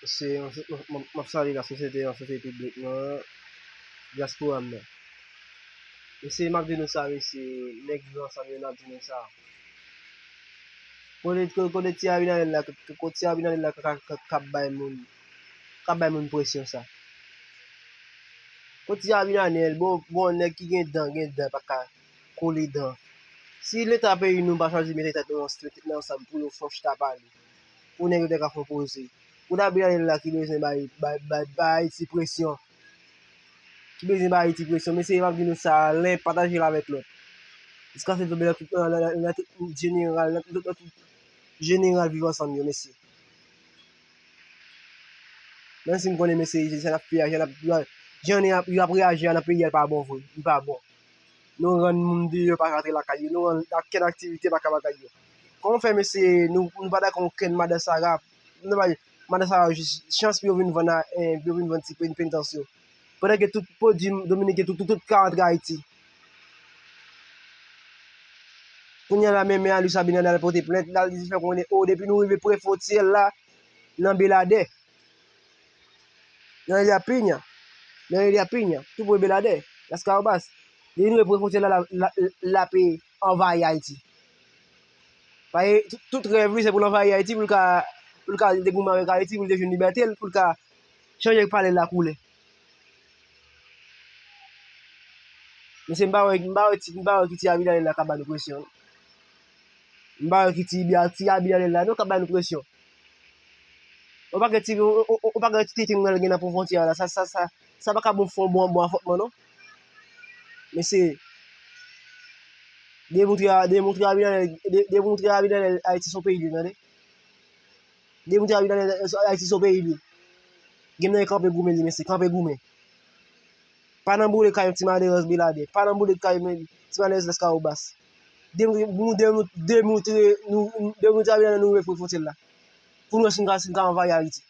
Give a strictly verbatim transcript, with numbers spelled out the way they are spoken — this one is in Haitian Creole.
Se yon, m, m, m ap salye lasosyete an, sosyete piblik mwen, dyaspora m nan. Mesye, m ap di nou sa, mesye, nèg Viv Ansanm yo, n ap di nou sa. Kote, kote, kote ti Abinadèl la, kote ti Abinadèl la k ap bay moun, k ap bay moun presyon sa. Kote ti Abinadèl, bon, bon, nèg ki gen dan, gen dan, pa ka kole dan. Si leta peyi nou pa chwazi mete tèt nou ansanm, tèt nou ansanm pou yo fè yon chita pale, pou nèg yo te ka fè yon poze. Pou Abinadèl la ki bezwen bay, bay, bay, bay Ayiti presyon. Ki bezwen bay Ayiti presyon. Mesye, m ap di nou sa, len, pataje l avèk lòt. Jiskaske l tonbe nan tout, nan, nan, nan tout jeneral, nan tout, nan tout jeneral Viv Ansanm yo, mesye. Menm si m konnen, mesye, jan n ap fè a, jan n ap, jan, jan n ap, yo ap reyaji a nan peyi a, li pa bon vre. Li pa bon. Nou rann moun deyò pa ka rantre lakay yo. Nou rann okenn aktivite pa ka lakay yo. Kòman fè, mesye, nou, nou pa dakò okenn madan Sara? Nou pa, madan Sara, jis chans pou yo vin vann a, eh, pou yo vin vann ti pen-, penitans yo. Pandan ke tout pwodui Dominiken, tout, tout, tout ka rantre Ayiti. Kounye a la, men, men Luis Abinader al pote plent, l al di fè konnen, o, depi nou rive pre fwontyè la, nan Beladè, nan Ilha Piña, nan Ilha Piña, tou pre Beladè, Las Caobas, depi nou rive pre fwontyè la, la, la, l ap anvayi Ayiti. Paske tout, tout rèv li, se pou l anvayi Ayiti, pou l ka, pou l ka degoumen avèk Ayiti, pou l te jwenn libète l, pou l ka chanje pale l lakoulè. Mesye, m pa wè, m pa wè ti, m pa wè ki ti Abinader la ka ba nou presyon. M pa wè ki ti, ti Abinader la, non, ka ba nou presyon. Ou pa gen ti, ou, ou, ou pa gen ti tenten mwen gen nan pou fwontyè la. Sa, sa, sa, sa pa ka bon fon bon, bon afwontman, non. Mesye, demontre, demontre Abinader, de, demontre Abinader Ayiti se yon peyi li, tande. Demontre Abinader Ayiti se yon peyi li. Gen nan kanpe goumen li, mesye, kanpe goumen. Pa nan boule kay ti malerèz Beladè. Pa nan boule kay men, ti malerèz Las Caobas. Demontre, nou demontre, demontre, nou, demontre Abinader nou ouvè fwontyè la. Pou nou wè si nou ka, si nou ka anvayi Ayiti.